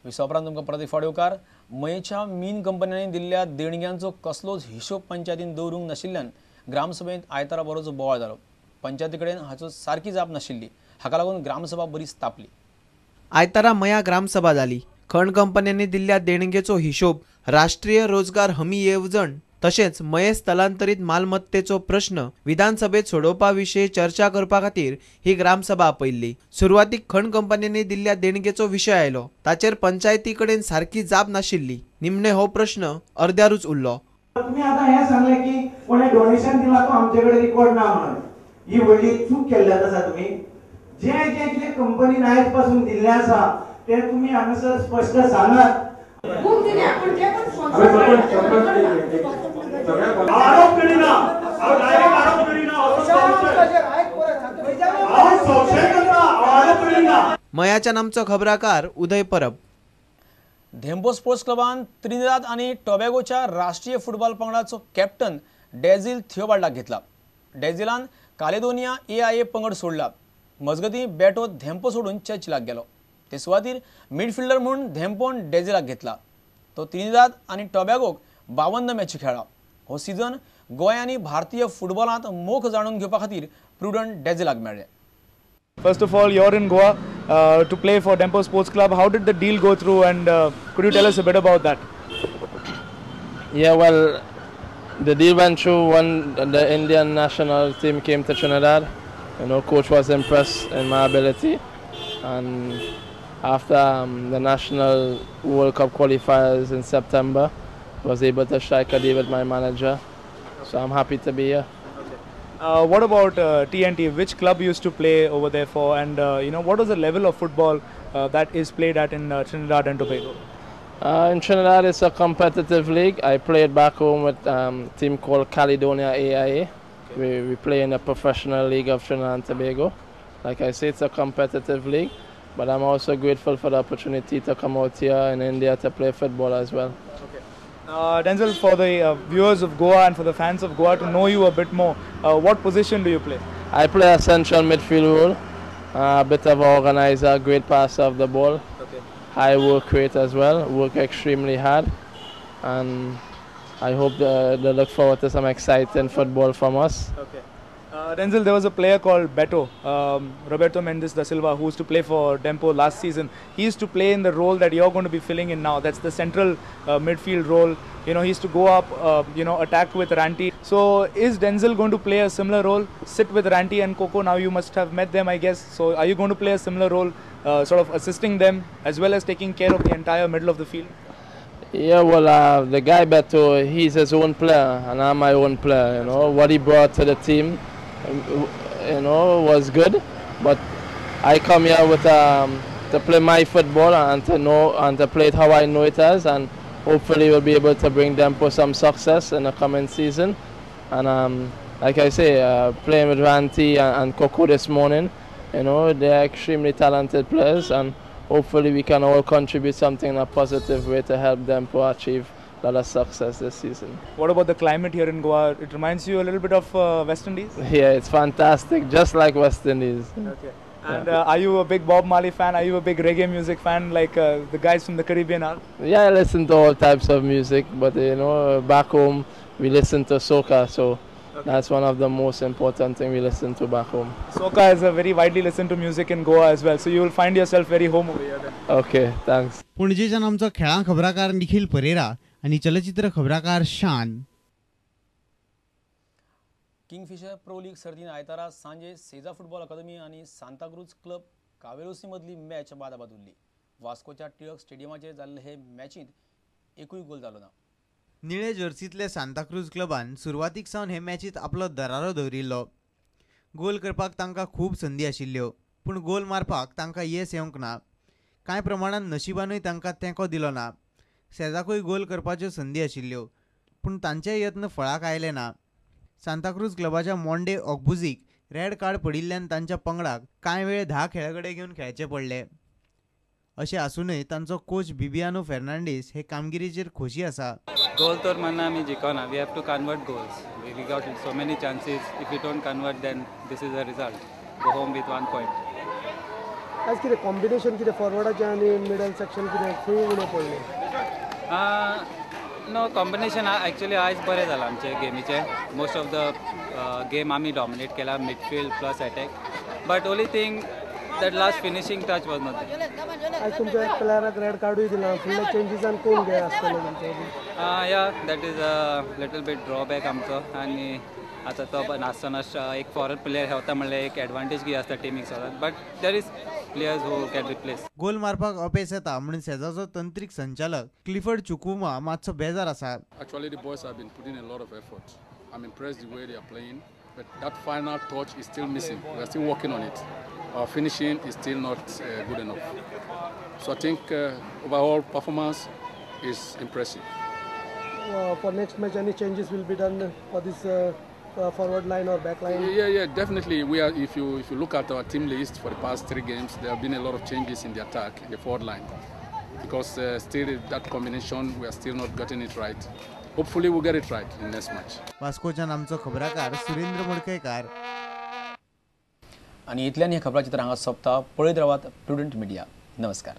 विसवा उपरांत तुमकां परत एक फावट येवकार. मयेच्या मीन कंपन्यांनी दिल्ल्या देणग्यांचो कसलोच हिशोब पंचायतीन दवरूंक नाशिल्ल्यान ग्रामसभेंत आयतारा बरोच बोवाळ जालो. पंचायती कडेन हाचो सारकी जाप नाशिल्ली. हाका लागून ग्रामसभा बरीच तापली. आयतारा मया ग्रामसभा जाली. खण कंपन्यांनी दिल्ल्या देणगेचो हिशोब, राष्ट्रीय रोजगार हमी येवजण तशेंच मये स्थलांतरीत मालमत्तेचो प्रश्न विधानसभेत सोडोवपा विशीं चर्चा करपा खातीर ही ग्रामसभा आपयल्ली. सुरवातीक खण कंपन्यांनी दिल्ल्या देणगेचो विशय आयलो. ताचेर पंचायती कडेन सारकी जाप नाशिल्ली. निमणे हो प्रश्न अर्द्यारूच उरलो. तुम्ही आता हे सांगले की कोणे डोनेशन दिला तो आमचे कडेन रिकॉर्ड ना म्हणून, ही व्हडली चूक केल्ली आसा तुम्ही. जे जे कितें कंपनीन आयज पासून दिल्लें आसा ते तुम्ही हांगासर स्पश्ट सांगात. आरोप करिना, डायरेक्ट आरोप करिना, संशय करता, आरोप करिना. मयाच्या नामचो खबराकार उदय परब. धेंपो स्पोर्ट्स क्लबान त्रिनिदाद आनी टोबॅगोच्या राष्ट्रीय फुटबॉल पंगडाचो कॅप्टन डेझिल थियोबाल्डाक घेतला. डेझिलान कालेदोनिया AIA पंगड सोडला. मजगतीं बेटो धेंपो सोडून चर्चिलाक गेलो. ते सुवातीर मिडफिल्डर म्हूण धेंपोन डेझिलाक घेतला. तो त्रिनिदाद आनी टोबॅगोक 52 मॅची खेळ्ळा. हो सीझन गोंय आनी भारतीय फुटबॉलांत मोख जाणून घेवपा खातीर प्रुडंट डेझिलाक मेळ्ळें. First of all, you're in Goa to play for Dempo Sports Club. How did the deal go through, and could you tell us a bit about that? Yeah, well, the deal went through when the Indian national team came to Trinidad. You know, coach was impressed in my ability, and after the National World Cup qualifiers in September, was able to strike a deal with my manager. So I'm happy to be here. Okay. What about TNT? Which club used to play over there for, and you know, what was the level of football that is played at in Trinidad and Tobago? In Trinidad, it's a competitive league. I played back home with a team called Caledonia AIA. Okay. We play in a professional league of Trinidad and Tobago. Like I say, it's a competitive league, but I'm also grateful for the opportunity to come out here in India to play football as well. Okay. Denzel, for the viewers of Goa and for the fans of Goa to know you a bit more, what position do you play? I play a central midfield role, a bit of an organizer, great passer of the ball. Okay. High work rate as well, work extremely hard, and I hope they look forward to some exciting football from us. Okay. Denzel, there was a player called Beto, Roberto Mendes da Silva, who used to play for Dempo last season. He used to play in the role that you're going to be filling in now. That's the central midfield role. You know, he used to go up, you know, attack with Ranti. So is Denzel going to play a similar role, sit with Ranti and Coco? Now you must have met them, I guess. So are you going to play a similar role, sort of assisting them as well as taking care of the entire middle of the field? Yeah, well, the guy Beto, he's his own player and I'm my own player. You know, what he brought to the team, you know, was good, but I come here with to play my football and to know and to play it how I know it as, and hopefully we'll be able to bring them for some success in the coming season. And like I say, playing with Ranti and Coco this morning, you know, they're extremely talented players, and hopefully we can all contribute something in a positive way to help them to achieve a lot of success this season. What about the climate here in Goa? It reminds you a little bit of West Indies? Yeah, it's fantastic, just like West Indies. Okay. And are you a big Bob Marley fan? Are you a big reggae music fan like the guys from the Caribbean are? Yeah, I listen to all types of music, but you know, back home we listen to soca, so okay, that's one of the most important things we listen to back home. Soca is a very widely listened to music in Goa as well, so you will find yourself very home over here then. Okay, thanks. पणजेच्यान आमचो खेळां खबराकार निखिल परेरा आनी चलचित्र खबराकार शान. Kingfisher pro league सर्तीन आयतारा सांजे सेजा football academy आनी Santa Cruz club कावेलोसी मदली मॅच बादाबाद उरली. वास्कोच्या टिळक स्टेडियमाचेर जाल्ले हे मॅचींत एकूय गोल जालो ना. निळे जर्सींतले सांताक्रूज क्लबान सुरवातीक सावन हे मॅचींत आपलो दरारो दवरिल्लो. गोल करपाक तांकां खूब संदी आशिल्ल्यो, पूण गोल मारपाक तांकां येस येवंक ना. कांय प्रमाणान नशिबानूय तांकां तेंको दिलो ना. सेजाकूय गोल करपाच्यो संदी आशिल्ल्यो, पूण तांचे यत्न फळाक आयले ना. सांताक्रूज क्लबाच्या मोंडे ऑगबुजीक रेड कार्ड पडिल्ल्यान तांच्या पंगडाक कांय वेळ 10 खेळगडे घेवन खेळचे पडले. अशें आसूनय तांचो कोच बिबियानो फेर्नांडीस हे कामगिरीचेर खोशी आसा. गोल तर मान्ना आमी जिखना, we have to convert goals. We got so many chances, if you don't convert then this is a result. Go home with 1 point. आज कितें कॉम्बिनेशन कितें फॉरवर्डाचें आनी मिडल सेक्शन कितें खंय उणें पडलें? नो, कॉम्बिनेशन एक्चुअली आयज बरें जालां आमचे गेमीचें. मोस्ट ऑफ the game आमी डॉमिनेट केला, midfield plus attack, but only thing, that last finishing touch was not. आयज तुमच्या एक प्लेयराक रेड कार्डूय दिला. फुडल्या चेंजीसान कोण घे आसतले तुमचे? Yeah, that is a little bit drawback आमचो. आनी आतां तो नासतना एक फॉरन प्लेयर खेळटा म्हणल्यार एक एडवांटेज कितें आसता टिमीक सदांच, but there is players who can replace. गोल मारपाक अपेस येता म्हणून सेजाचो तंत्रीक संचालक क्लिफर्ड चुकुमा मातसो बेजार आसा. Actually, the boys have been putting a lot of effort. I'm impressed the way they are playing, but that final touch is still missing. We are still working on it. Our finishing is still not good enough. So I think overall performance is impressive. For next match, any changes will be done for this forward line or back line? Yeah, definitely. We are. If you look at our team list for the past three games, there have been a lot of changes in the attack, in the forward line, because still that combination, we are still not getting it right. Hopefully, we'll get it right in next match. वास्कोच्यान आमचो खबराकार सुरेंद्र मडकयकार. आनी इतल्यान हें खबराचित्र हांगा सोंपता. पळयत रावात prudent media. नमस्कार.